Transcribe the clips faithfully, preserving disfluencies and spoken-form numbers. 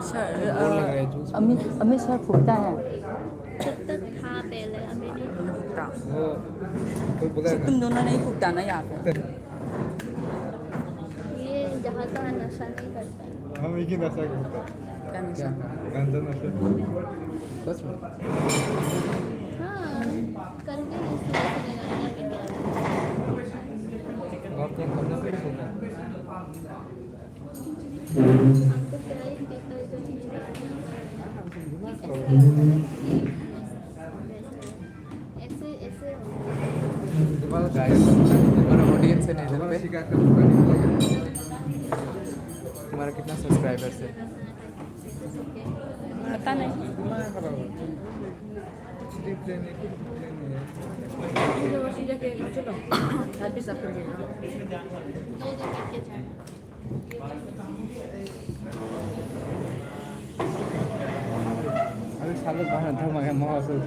Sir, अ, Amit, Amit sir फूकता है। फूकता था पहले, अभी नहीं फूकता। वो कोई बोला है ना? तुम दोनों नहीं फूकता ना यहाँ पे। ये जहाँ का नशा नहीं करता। हम एक ही नशा करते हैं। क्या नशा? गांजा नशा। सच में? हाँ, कल भी नशा करने लगा था। हमको क्या ही पता है, जो नहीं करना। ऐसे, ऐसे। तुम्हारा गाइस, तुम्हारा ऑडियंस है नहीं तुम्हारा पे। शिकायत का मौका नहीं मिलेगा। तुम्हारा कितना सब्सक्राइबर्स है? पता नहीं। तुम्हारा खराब है। कुछ रिप्लाई नहीं, कुछ रिप्लाई नहीं है। अरे साले बाहर धर्म आ गया, माँ से।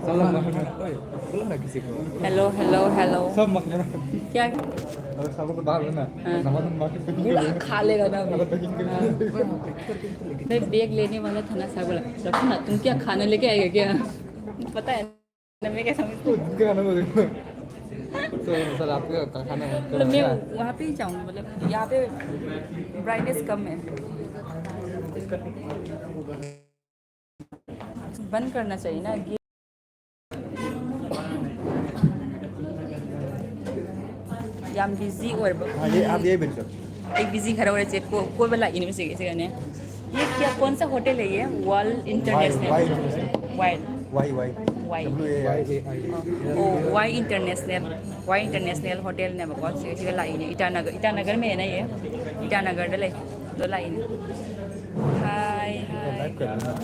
साला बाहर में। ओए, बोलो ना किसी को। Hello, hello, hello. सब मत करो। क्या? अरे सालों को बाहर है ना। हाँ। नमाज में बाकी कुछ नहीं बोला, करो। खा लेगा ना अभी। अरे पैकिंग कर। हाँ। नहीं, बैग लेने वाला था ना, साहब बोला, "रखो ना, तुम क्या खाना लेके आएगा क्या?" पता है। मैं क्या समझती हूँ? तो जिनका खाना वो देखो। तो सर, आपका खाना मत मतलब, करो मैं ना। वहाँ पे ही जाऊँगी, मतलब, यहाँ पे ब्राइटनेस कम है। बंद करना चाहिए ना ये। या हम बिजी और हाँ, ये आप ये बंद कर। एक बिजी घर और चेक को कोई वाला इनमें से कैसे करने हैं? ये क्या, कौन सा होटल है ये? Wall international. Y international. While. Y, Y. Y. W A I. Oh, Y international. Y international hotel ने बहुत से, से लाइन है। इटानगर, इटानगर में है ना ये? इटानगर डले, दो लाइन। हाय, हाय। लाइव कर लेना।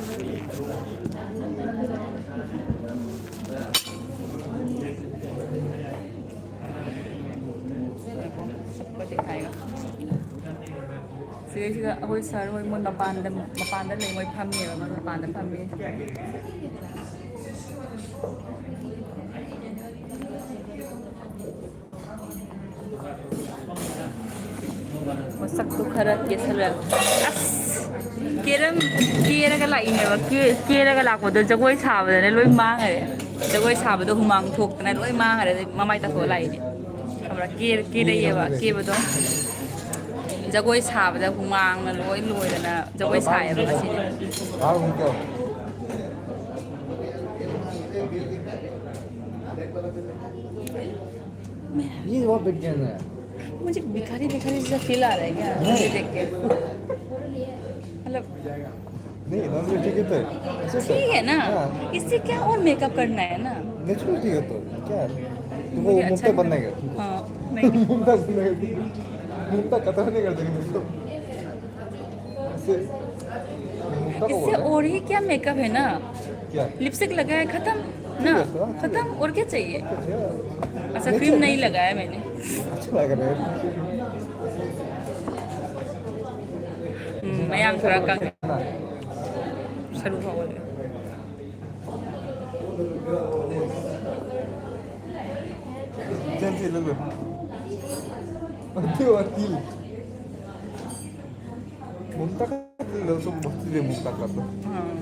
सबको दिखाएगा। ꯁꯤꯗꯩꯁꯤꯗ ꯑꯩꯈꯣꯏ ꯁꯥꯔ ꯍꯣꯏ, ꯃꯣꯏ ꯃꯄꯥꯟꯗ, ꯃꯄꯥꯟꯗ ꯂꯩ, ꯃꯣꯏ ꯐꯝꯃꯤꯑꯕ, ꯃꯣꯏ ꯃꯄꯥꯟꯗ ꯐꯝꯃꯤ꯫ ꯃꯁꯛꯇꯨ ꯈꯔ ꯀꯦꯁꯜꯂ꯫ ꯑꯁ! ꯀꯦꯔꯝ-, ꯀꯦꯔꯒ ꯂꯥꯛꯏꯅꯦꯕ꯫ ꯀꯦ-, ꯀꯦꯔꯒ ꯂꯥꯛꯄꯗꯣ ꯖꯒꯣꯏ ꯁꯥꯕꯗꯅꯦ ꯂꯣꯏ ꯃꯥꯡꯉꯔꯦ꯫ ꯖꯒꯣꯏ ꯁꯥꯕꯗꯣ ꯍꯨꯃꯥꯡ ꯊꯣꯛꯇꯅ ꯂꯣꯏ ꯃꯥꯡꯉꯔꯦ꯫ ꯑꯗꯩ ꯃꯃꯥꯏ ꯇꯥꯊꯣꯛꯑ ꯂꯥꯛꯏꯅꯦ꯫ ꯈꯪꯕ꯭ꯔꯥ? ꯀꯦ-, ꯀꯦꯔꯛꯑꯦꯕ꯫ ꯀꯦꯕꯗꯣ ꯖꯒꯣꯏ ꯁꯥꯕꯗ ꯍꯨꯃꯥꯡꯅ ꯂꯣꯏ ꯂꯣꯏꯗꯅ ꯖꯒꯣꯏ ꯁꯥꯏꯌꯦꯕ ꯉꯁꯤꯗꯤ꯫ ये बहुत बिक गया है। मुझे भिखारी भिखारी सा फील आ रहा है क्या, नहीं। ये देख के? मतलब, नहीं, नॉर्मल ठीक है तो। ऐसे तो। ठीक है ना? हाँ। इससे क्या और मेकअप करना है ना? नेचुरल ठीक है तो। क्या है? तुमको मुझे मुमता अच्छा बनना है क्या? हाँ, नहीं। मुमता बनना है। मुमता खतरा नहीं कर देंगे तुमको। इससे, मुमता को इससे बोलते हैं। और ही क्या मेकअप है ना? क्या? लिपस्टिक लगाया, खत्म ना? ठीक है, तो खत्म, और क्या चाहिए? अच्छा, क्रीम नहीं लगाया मैंने। अच्छा लग रहा है। ꯎꯝ, ꯃꯌꯥꯡ ꯈꯔ ꯀꯪꯉꯦ꯫ ꯁꯔꯨ ꯐꯥꯎꯕ꯫ ꯆꯦꯟꯁꯤ, ꯂꯧꯔꯣ꯫ ꯑꯗꯨ ꯋꯥꯇꯤ꯫ ꯃꯨꯝꯇꯥ ꯀꯥ ꯂꯧꯁꯨ ꯃꯨꯝꯇꯥ ꯀꯥ꯫ ꯑꯥ꯫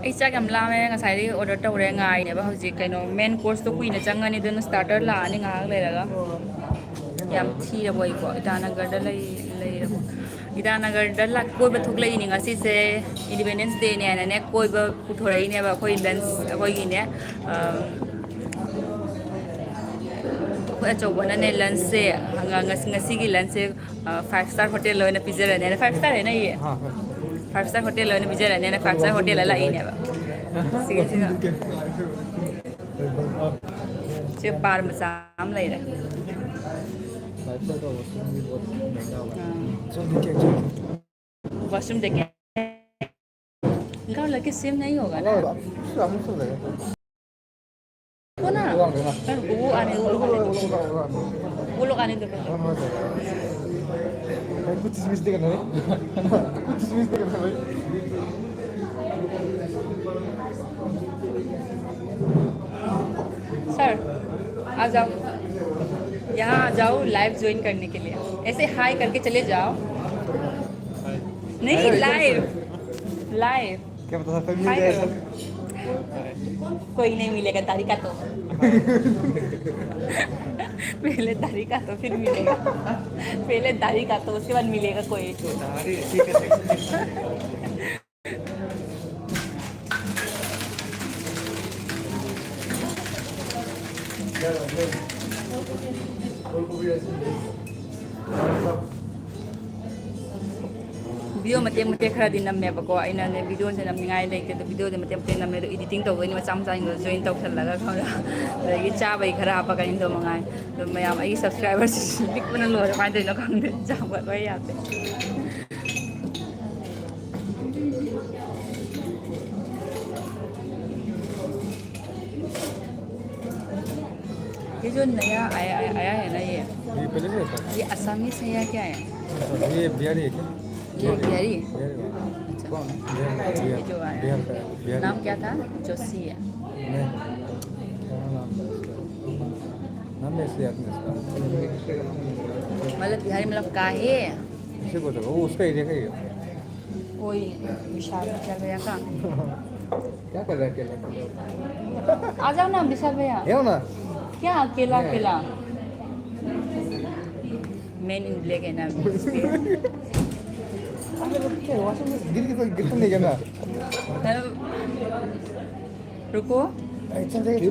ꯑꯩ ꯆꯥꯛ ꯌꯥꯝ ꯂꯥꯝꯃꯦ, ꯉꯁꯥꯏꯗꯒꯤ ꯑꯣꯔꯗꯔ ꯇꯧꯔꯦ, ꯉꯥꯏꯅꯦꯕ ꯍꯧꯖꯤꯛ꯫ ꯀꯩꯅꯣ, ꯃꯦꯟ ꯀꯣꯔꯁꯇꯣ ꯀꯨꯏꯅ ꯆꯪꯉꯅꯤ, ꯑꯗꯨꯅ ꯁ꯭ꯇꯥꯔꯇꯔ ꯂꯥꯛꯑꯅꯤ ꯉꯥꯏꯍꯥꯛ ꯂꯩꯔꯒ꯫ ꯌꯥꯝ ꯊꯤꯔꯕꯣ ꯑꯩꯀꯣ? ꯏꯇꯥꯅꯒꯔꯗ ꯂꯩ, ꯂꯩꯔꯕꯣ? ꯏꯇꯥꯅꯒꯔꯗ ꯂꯥꯛ-, ꯀꯣꯏꯕ ꯊꯣꯛꯂꯛꯏꯅꯤ ꯉꯁꯤꯁꯦ, ꯏꯟꯗꯤꯄꯦꯟꯗꯦꯟꯁ ꯗꯦꯅꯦꯅꯅꯦ, ꯀꯣꯏꯕ ꯄꯨꯊꯣꯔꯛꯏꯅꯦꯕ ꯑꯩꯈꯣꯏ ꯂꯟꯁ, ꯑꯩꯈꯣꯏꯒꯤꯅꯦ, ꯑ, ꯑꯩꯈꯣꯏ ꯑꯆꯧꯕꯅꯅꯦ ꯂꯟꯁꯁꯦ, ꯉ-, ꯉꯁꯤꯒꯤ ꯂꯟꯁꯁꯦ, ꯑ, ꯐꯥꯏꯚ ꯁ꯭ꯇꯥꯔ ꯍꯣꯇꯦꯜꯗ ꯑꯣꯏꯅ ꯄꯤꯖꯔꯅꯦꯅ, ꯐꯥꯏꯚ ꯁ꯭ꯇꯥꯔ ꯍꯥꯏꯅ ꯏꯌꯦ? ꯍꯥ, ꯍꯥ꯫ ꯐꯥꯏꯚ ꯁ꯭ꯇꯥꯔ ꯍꯣꯇꯦꯜꯗ ꯑꯣꯏꯅ ꯄꯤꯖꯔꯅꯦꯅ ꯐꯥꯏꯚ ꯁ꯭ꯇꯥꯔ ꯍꯣꯇꯦꯜꯗ ꯂꯥꯛꯏꯅꯦꯕ꯫ ꯁꯤꯒꯤꯁꯤꯅ꯫ ꯁꯤ ꯕꯥꯔ ꯃꯆꯥ ꯑꯃ ꯂꯩꯔꯦ꯫ ꯑꯥ꯫ ꯋꯥꯁꯔꯨꯝꯗꯒꯤ ꯒꯥꯎ ꯂꯒꯦ ꯁꯦꯝ ꯅꯍꯤ ꯍꯣꯒꯥ ꯅꯥ? ꯀꯣꯅ? ꯋꯥ ꯂꯣꯛ ꯑꯅꯤ, ꯋꯥ ꯂꯣꯛ ꯑꯅꯤ꯫ ꯀꯨꯠꯁ ꯃꯤꯁꯇꯦꯛ ꯅꯍꯤ꯫ ꯀꯨꯠꯁ ꯃꯤꯁꯇꯦꯛ ꯅꯍꯤ꯫ ꯚꯥꯏ, ꯀꯨꯠꯁ ꯃꯤꯁꯇꯦꯛ ꯅꯍꯤ ꯚꯥꯏ꯫ आ जाओ, यहाँ आ जाओ लाइव ज्वाइन करने के लिए। ऐसे हाय करके चले जाओ। नहीं, लाइव, लाइव। क्या पता था, फिर मिल हाय जाए करो। सब। कोई नहीं मिलेगा, दारी काटो। पहले दारी काटो, फिर मिलेगा। पहले दारी काटो, उसके बाद मिलेगा कोई। दाढ़ी ठीक है। ꯚꯤꯗꯤꯑꯣ ꯃꯇꯦꯛ ꯃꯇꯦꯛ ꯈꯔꯗꯤ ꯅꯝꯃꯦꯕꯀꯣ꯫ ꯑꯩꯅꯅꯦ, ꯚꯤꯗꯤꯑꯣꯁꯦ ꯅꯝꯅꯤꯡꯉꯥꯏ ꯂꯩꯇꯦ, ꯑꯗꯣ ꯚꯤꯗꯤꯑꯣꯁꯦ ꯃꯇꯦꯛ ꯃꯇꯦꯛ ꯅꯝꯃꯦ꯫ ꯑꯗꯣ ꯏꯗꯤꯇꯤꯡ ꯇꯧꯕꯩꯅꯤ ꯃꯆꯥ ꯃꯆꯥꯁꯤꯡꯗꯣ ꯖꯣꯏꯟ ꯇꯧꯁꯜꯂꯒ ꯈꯪꯕ꯭ꯔꯥ? ꯑꯗꯒꯤ ꯆꯥꯕꯒꯤ ꯈꯔ ꯍꯥꯞꯄꯛꯀꯅꯤ, ꯑꯗꯣ ꯃꯉꯥꯏ꯫ ꯑꯗꯣ ꯃꯌꯥꯝ, ꯑꯩꯒꯤ ꯁꯕꯁꯀ꯭ꯔꯥꯏꯕꯔꯁꯤꯡꯁꯤ ꯄꯤꯛꯄꯅ ꯂꯣꯏꯔꯦ, ꯀꯃꯥꯏꯅ ꯇꯧꯔꯤꯅꯣ ꯈꯪꯗꯦ, ꯆꯥꯕ ꯂꯣꯏ ꯌꯥꯗꯦ꯫ ये जो नया आया, आया है ना ये, ये पहले से होता है? ये असमीज है या क्या है? अच्छा, ये बिहारी है क्या? ये बिहारी? बिहारी वाला। अच्छा। कौन? बिहार का, ये बिहार, जो आया बिहार का, बिहारी। नाम क्या था? जोशी है। नहीं। क्या नाम था उसका? नाम नहीं, इसलिए याद नहीं उसका। मतलब बिहारी मतलब काहे? इसी को तो, वो उसका एरिया का ही है। वही विशाल, विशाल भैया का। क्या कर रहा है अकेले? आ जाओ ना विशाल भैया। आओ ना। क्या अकेला, नहीं। अकेला? Men in Black है ना अभी इसलिए। अरे, रुक के, washroom में गिर के कोई गिर तो नहीं गया ना? हेलो, रुको। ऐसा देख।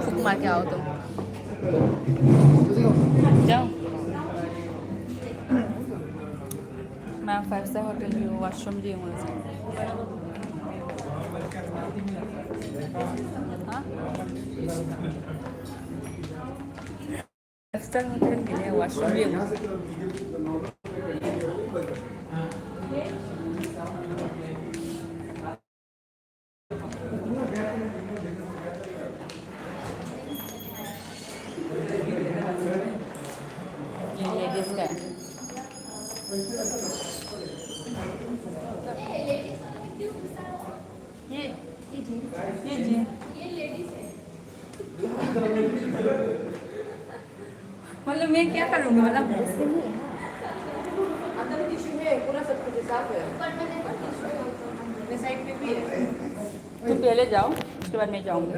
फूक मार के आओ तुम। जाओ। मैं फाइव स्टार होटल भी हूँ, वॉशरूम भी हूँ। हाँ? फाइव स्टार होटल भी है, वॉशरूम भी है। ये लेडीज का है। ये, ये जी, ये जी। मतलब मैं क्या करूँगी, मतलब अंदर टिश्यू है, पूरा सब कुछ साफ है। मैं साइड पे भी है। तुम पहले जाओ, उसके बाद मैं जाऊँगी।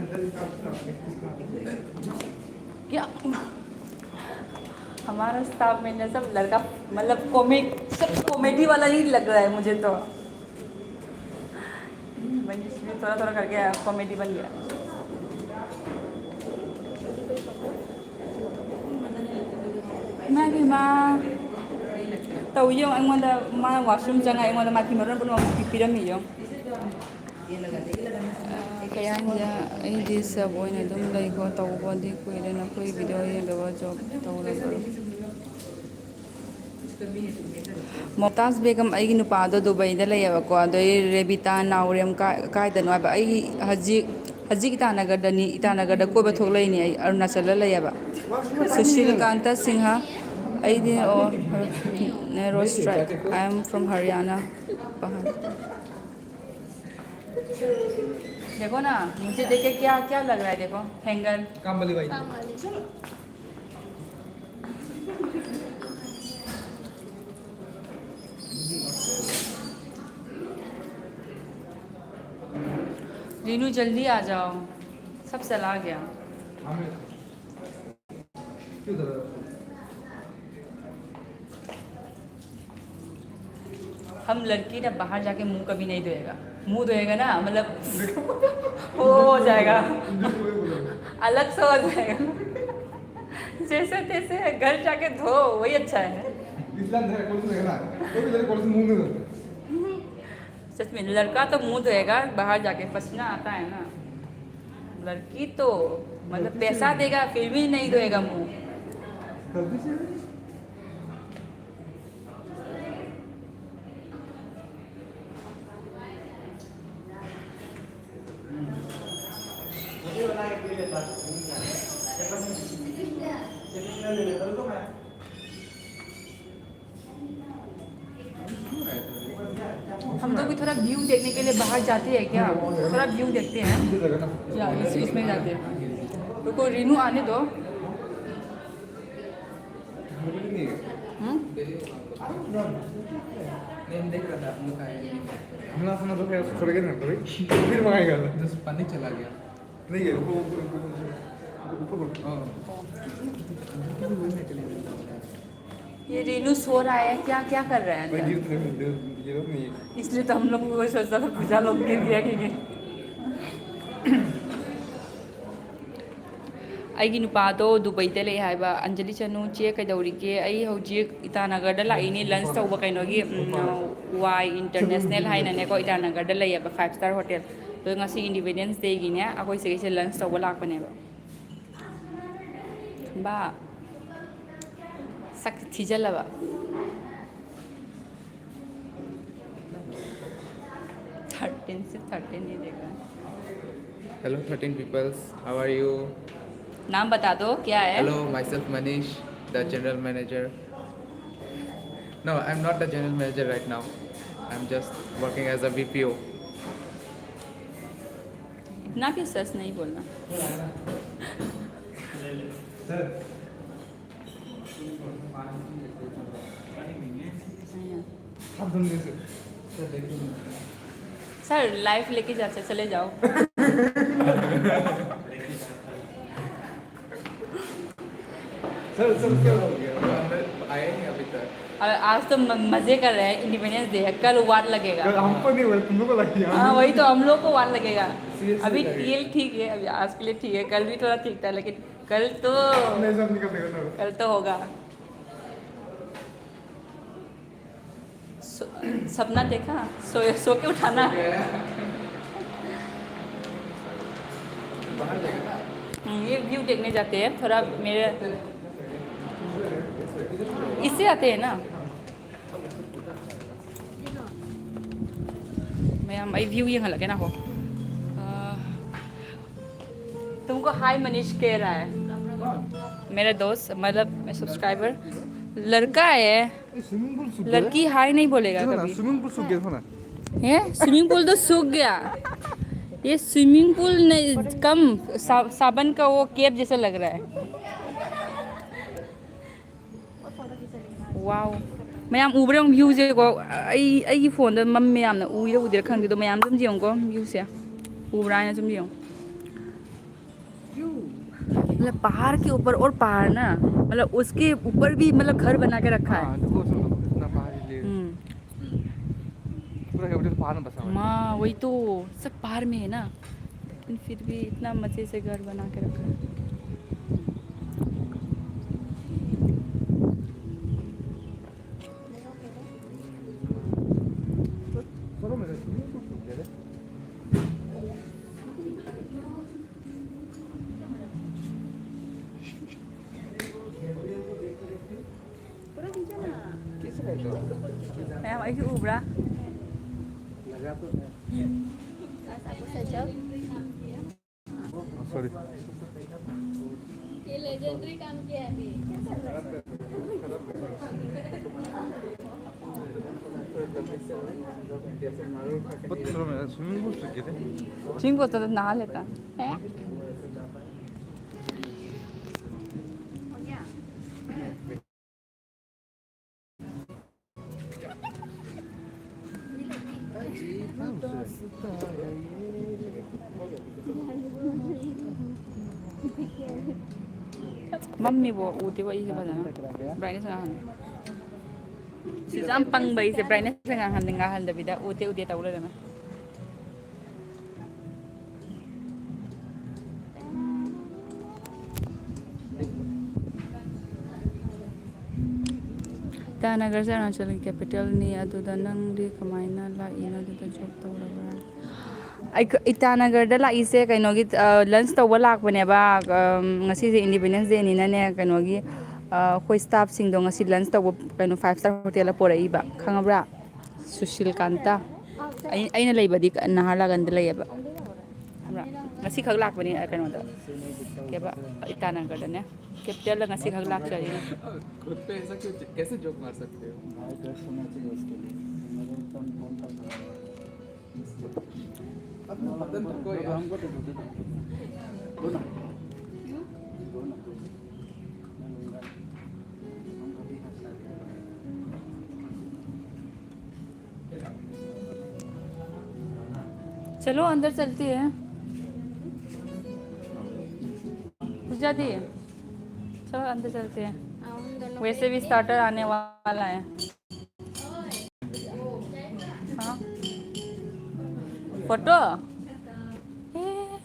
क्या हमारा स्टाफ में ना सब लड़का, मतलब कॉमेडी, सब कॉमेडी वाला ही लग रहा है मुझे तो। मंजूश्री थोड़ा थोड़ा करके कॉमेडी बन गया। ꯃꯥꯒꯤ ꯃꯥ ꯇꯧ ꯌꯦꯡꯉꯣ, ꯑꯩꯉꯣꯟꯗ ꯃꯥ ꯋꯥꯁꯔꯨꯝ ꯆꯪꯉ ꯑꯩꯉꯣꯟꯗ ꯃꯥꯊꯤ ꯃꯔꯣꯟ ꯄꯨꯝꯅꯃꯛ ꯄꯤꯔꯝꯃꯤ ꯌꯦꯡꯉꯣ꯫ ꯀꯩ ꯍꯥꯏꯅꯤ? ꯑꯩꯗꯤ ꯁꯕ ꯑꯣꯏꯅ ꯑꯗꯨꯝ ꯂꯩꯀꯣ, ꯇꯧꯕꯗꯤ ꯀꯨꯏꯔꯦ ꯅꯈꯣꯏ ꯚꯤꯗꯤꯑꯣ ꯌꯦꯡꯗꯕ, ꯖꯣꯕ ꯇꯧꯔꯕ꯭ꯔꯣ? ꯃꯣꯝꯇꯥꯖ ꯕꯦꯒꯝ ꯑꯩꯒꯤ ꯅꯨꯄꯥꯗꯣ ꯗꯨꯕꯩꯗ ꯂꯩꯌꯦꯕꯀꯣ, ꯑꯗꯩ ꯔꯦꯕꯤꯇꯥ ꯅꯥꯎꯔꯦꯝ ꯀꯥꯏ-, ꯀꯥꯏꯗꯅꯣ ꯍꯥꯏꯕ? ꯑꯩ ꯍꯧꯖꯤꯛ, ꯍꯧꯖꯤꯛ ꯏꯇꯥꯅꯒꯔꯗꯅꯤ, ꯏꯇꯥꯅꯒꯔꯗ ꯀꯣꯏꯕ ꯊꯣꯛꯂꯛꯏꯅꯦ ꯑꯩ, ꯑꯔꯨꯅꯥꯆꯜꯗ ꯂꯩꯌꯦꯕ꯫ ꯁꯨꯁꯤꯜꯀꯥꯟꯇ ꯁꯤꯡꯍ, ꯑꯩꯗꯤ, ꯑꯣ, Rose Strike, I am from Haryana. देखो ना, मुझे देख के क्या, क्या लग रहा है, देखो, हैंगर। काम वाली बाई। रीनू, जल्दी आ जाओ, सब चला गया। हम लड़की ना बाहर जाके मुंह कभी नहीं धोएगा। मुंह धोएगा ना, मतलब, वो हो जाएगा, अलग सा हो जाएगा। जैसे तैसे घर जाके धो, वही अच्छा है। इसलिए अंदर है, कौन सा देखना है? कोई भी लड़का कौन सा मुंह नहीं धोता। सच में, लड़का तो मुंह धोएगा, बाहर जाके पसीना आता है ना। लड़की तो, मतलब, पैसा देगा, फिर भी नहीं धोएगा मुंह। गलती से। हम लोग भी थोड़ा व्यू देखने के लिए बाहर जाते हैं क्या? थोड़ा व्यू देखते हैं। या इस, इसमें जाते हैं। रुको, रीनू आने दो। हम्म? हमला खाना तो खैर छोड़ के नहीं, फिर मंगाएगा। बस पानी चला गया। नहीं है, ऊपर ऊपर ऊपर ऊपर। हाँ। ये रीनू सो रहा है क्या? क्या कर रहा है मैं अंदर? गिर तो नहीं, गिर नहीं। इसलिए तो हम लोग वो सोचता था पूजा लोग गिर गया कि नहीं। ꯑꯩꯒꯤ ꯅꯨꯄꯥꯗꯣ ꯗꯨꯕꯩꯗ ꯂꯩ ꯍꯥꯏꯕ꯫ ꯑꯟꯖꯂꯤ, ꯆꯅꯨ, ꯆꯦ, ꯀꯩꯗꯧꯔꯤꯒꯦ? ꯑꯩ ꯍꯧꯖꯤꯛ ꯏꯇꯥꯅꯒꯔꯗ ꯂꯥꯛꯏꯅꯦ, ꯂꯟꯁ ꯇꯧꯕ ꯀꯩꯅꯣꯒꯤ, ꯎꯝ, ꯋꯥꯏ ꯏꯟꯇꯔꯅꯦꯁꯅꯦꯜ ꯍꯥꯏꯅꯅꯦꯀꯣ, ꯏꯇꯥꯅꯒꯔꯗ ꯂꯩꯌꯦꯕ, ꯐꯥꯏꯚ ꯁ꯭ꯇꯥꯔ ꯍꯣꯇꯦꯜ꯫ ꯑꯗꯣ ꯉꯁꯤ ꯏꯟꯗꯤꯄꯦꯟꯗꯦꯟꯁ ꯗꯦꯒꯤꯅꯦ ꯑꯩꯈꯣꯏ ꯁꯤꯒꯤꯁꯦ ꯂꯟꯁ ꯇꯧꯕ ꯂꯥꯛꯄꯅꯦꯕ꯫ ꯕꯥ, ꯁꯛ ꯊꯤꯖꯜꯂꯕ꯫ ꯊꯥꯔꯇꯤꯟ ꯁꯤ ꯊꯥꯔꯇꯤꯟ ꯅꯤ ꯗꯦꯒ꯫ Hello, thirteen peoples. How are you? नाम बता दो, क्या है? Hello, myself Manish, the general manager. No, I'm not the general manager right now. I'm just working as a B P O. इतना भी सच नहीं बोलना। सर, लाइफ लेके जाते, चले जाओ। सर, सर, क्या हो गया? आए नहीं अभी तक। और आज तो म- मजे कर रहे हैं, इंडिपेंडेंस डे है, कल वार लगेगा। कल हमको नहीं हुआ, तुम लोग को लग गया। हाँ, वही तो, हम लोग को वार लगेगा। Seriously अभी लगेगा। ये ठीक है, अभी आज के लिए ठीक है, कल भी थोड़ा ठीक था, लेकिन कल तो नहीं, सब निकल देगा, सर। कल तो होगा। सो, सपना देखा, सो सो के उठाना। बाहर जाएगा ना। हम्म, ये व्यू देखने जाते हैं थोड़ा मेरे। इससे आते हैं ना। मैं हम व्यू ये लगे ना हो। तुमको हाय मनीष कह रहा है। मेरा दोस्त, मतलब, मैं सब्सक्राइबर लड़का है। स्विमिंग पूल सूख लड़की हाय नहीं बोलेगा देखो ना, कभी। स्विमिंग पूल सूख गया, देखो ना। है, स्विमिंग पूल तो सूख गया। ये स्विमिंग पूल नहीं, कम सा, साबन का वो कैप जैसा लग रहा है। वाओ, ꯃꯌꯥꯝ ꯎꯕ꯭ꯔꯥ ꯌꯦꯡꯉꯣ ꯚ꯭ꯌꯨꯁꯦꯀꯣ꯫ ꯑꯩ ꯑꯩꯒꯤ ꯐꯣꯟꯗ ꯃꯝꯃꯦ ꯌꯥꯝꯅ, ꯎꯏꯔ ꯎꯗꯦꯔꯥ ꯈꯪꯗꯦ꯫ ꯑꯗꯣ ꯃꯌꯥꯝ ꯑꯗꯨꯝ ꯌꯦꯡꯉꯨꯀꯣ ꯚ꯭ꯌꯨꯁꯦ꯫ ꯎꯕ꯭ꯔꯥ ꯍꯥꯏꯅ ꯁꯨꯝ ꯌꯦꯡꯉꯨ꯫ मतलब पहाड़ के ऊपर और पहाड़ ना, मतलब उसके ऊपर भी मतलब घर बना के रखा है। हाँ, देखो, उसमें इतना पहाड़ हिल रही है। हम्म। पूरा एवरेस्ट पहाड़ में बसा हुआ है। माँ, वही तो, सब पहाड़ में है ना, लेकिन फिर भी इतना मजे से घर बना के रखा है। ꯃꯌꯥꯝ ꯑꯩꯁꯨ ꯎꯕ꯭ꯔꯥ? ꯁꯣꯔꯤ꯫ ꯁ꯭ꯋꯤꯃꯤꯡ ꯄꯨꯜ ꯆꯠꯀꯦꯗꯦ꯫ ꯁ꯭ꯋꯤꯃꯤꯡ ꯄꯨꯜ ꯆꯠꯂ ꯅꯥꯍꯜꯂꯦꯇ꯫ ꯑꯦ? ꯃꯝꯃꯤꯕꯣ, ꯎꯗꯦꯕꯣ ꯑꯩꯁꯦ ꯐꯖꯅ꯫ ꯕ꯭ꯔꯥꯏꯠꯅꯦꯁ ꯉꯥꯡꯍꯟ꯫ ꯁꯤꯁꯨ ꯌꯥꯝ ꯄꯪꯕ ꯑꯩꯁꯦ, ꯕ꯭ꯔꯥꯏꯠꯅꯦꯁ ꯉꯥꯡꯍꯟ-, ꯉꯥꯡꯍꯟꯗꯕꯤꯗ ꯎꯗꯦ ꯎꯗꯦ ꯇꯧ ꯂꯩꯔꯝꯃꯦ꯫ ꯏꯇꯥꯅꯒꯔꯁꯦ ꯑꯔꯨꯅꯥꯆꯜꯒꯤ ꯀꯦꯄꯤꯇꯦꯜꯅꯤ, ꯑꯗꯨꯗ ꯅꯪꯗꯤ ꯀꯃꯥꯏꯅ ꯂꯥꯛꯏꯅꯣ? ꯑꯗꯨꯗ ꯖꯣꯕ ꯇꯧꯔꯕ꯭ꯔꯥ? ꯑꯩꯈꯣꯏ ꯏꯇꯥꯅꯒꯔꯗ ꯂꯥꯛꯏꯁꯦ ꯀꯩꯅꯣꯒꯤ, ꯑ, ꯂꯟꯁ ꯇꯧꯕ ꯂꯥꯛꯄꯅꯦꯕ꯫ ꯑ, ꯉꯁꯤꯁꯦ ꯏꯟꯗꯤꯄꯦꯟꯗꯦꯟꯁ ꯗꯦꯅꯤꯅꯅꯦ, ꯀꯩꯅꯣꯒꯤ, ꯑ, ꯑꯩꯈꯣꯏ ꯁ꯭ꯇꯥꯐꯁꯤꯡꯗꯣ ꯉꯁꯤ ꯂꯟꯁ ꯇꯧꯕ ꯀꯩꯅꯣ ꯐꯥꯏꯚ ꯁ꯭ꯇꯥꯔ ꯍꯣꯇꯦꯜꯗ ꯄꯣꯔꯛꯏꯕ, ꯈꯪꯉꯕ꯭ꯔꯥ? ꯁꯨꯁꯤꯜ ꯀꯥꯟꯇ꯫ ꯑꯩ, ꯑꯩꯅ ꯂꯩꯕꯗꯤ ꯅꯍꯥꯔꯂꯥꯒꯟꯗ ꯂꯩꯌꯦꯕ꯫ ꯈꯪꯕ꯭ꯔꯥ? ꯉꯁꯤꯈꯛ ꯂꯥꯛꯄꯅꯤ, ꯑ, ꯀꯩꯅꯣꯗ꯫ ꯀꯩꯕ? ꯏꯇꯥꯅꯒꯔꯗꯅꯦ꯫ ꯀꯦꯄꯤꯇꯦꯜꯗ ꯉꯁꯤꯈꯛ ꯂꯥꯛꯆꯔꯤꯅꯦ꯫ खुद पे ऐसा क्यों, कैसे जोक मार सकते हो? भाई, ड्रेस होना चाहिए उसके लिए। मेरे एकदम कौन सा? हमको तो दो, दो, दो, दो ना। दो ना, दो। मैं लूंगा। हमको भी हाथ लगा। चलो, अंदर चलते हैं। पूजा दी, चलो, अंदर चलते हैं। वैसे भी स्टार्टर आने वाला है। हाँ। फोटो। ए।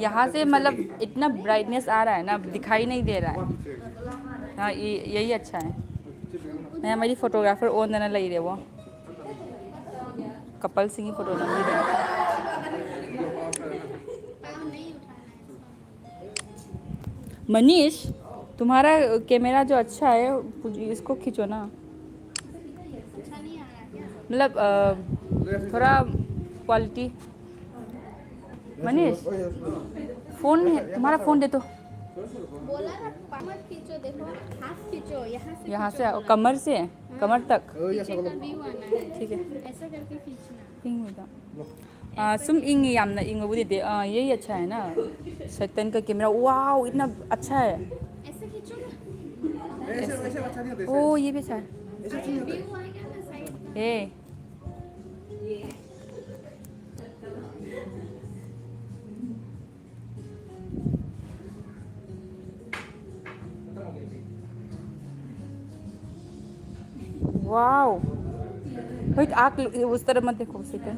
यहाँ से, मतलब, इतना ब्राइटनेस आ रहा है ना, दिखाई नहीं दे रहा है। हाँ, ये, यही अच्छा है। मैं हमारी फोटोग्राफर ओन देना लगी रहे वो। कपल सिंह की फोटो ना लगी रहे। मनीष, तुम्हारा कैमरा जो अच्छा है, इसको खींचो ना। मतलब, अ, थोड़ा क्वालिटी। मनीष, फोन है, तुम्हारा फोन दे दो। बोला ना, मत खींचो, देखो, हाथ खींचो, यहाँ से यहाँ से खींचो आओ, बोला। कमर से, हाँ। कमर तक। खींचने का व्यू आना है। ठीक है। ऐसा करके खींचना। पिंक में था। आ, सुम इंग यामना इंग वो देते। आ, यही अच्छा है ना। सैतन का कैमरा, वाओ, इतना अच्छा है। ऐसे खींचो ना। ऐसे, ऐसे अच्छा नहीं होता, ऐसे। ओ, ये भी अच्छा है। ऐसे अच्छा नहीं होता। व्यू आएगा ना साइड का। ए। वाओ। भाई, आँख ल-, उस तरफ मत देखो, उसी तरफ।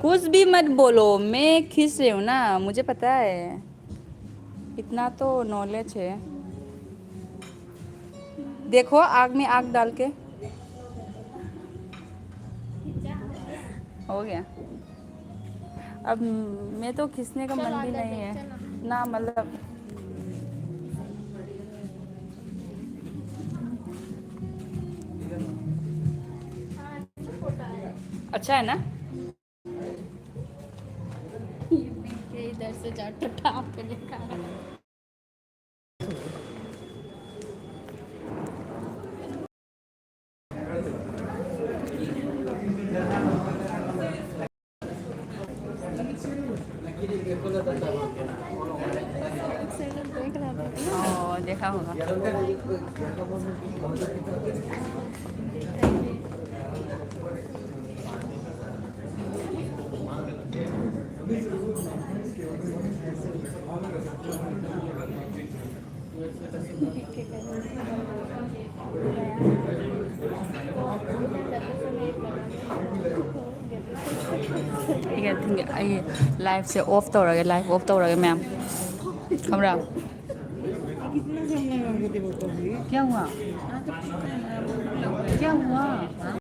कुछ भी मत बोलो, मैं खींच रही हूँ ना, मुझे पता है, इतना तो नॉलेज है। देखो, आग में आग डाल के। हो गया। अब मैं तो खींचने का मन भी नहीं है ना, मतलब। अच्छा है ना? से जा टट्टा आपके लिए खा रहा है। ओ, देखा होगा। ꯑꯩ ꯂꯥꯏꯐꯁꯦ ꯑꯣꯐ ꯇꯧꯔꯒꯦ, ꯂꯥꯏꯐ ꯑꯣꯐ ꯇꯧꯔꯒꯦ ꯃꯌꯥꯝ, ꯈꯪꯕ꯭ꯔꯥ? क्या हुआ? क्या हुआ?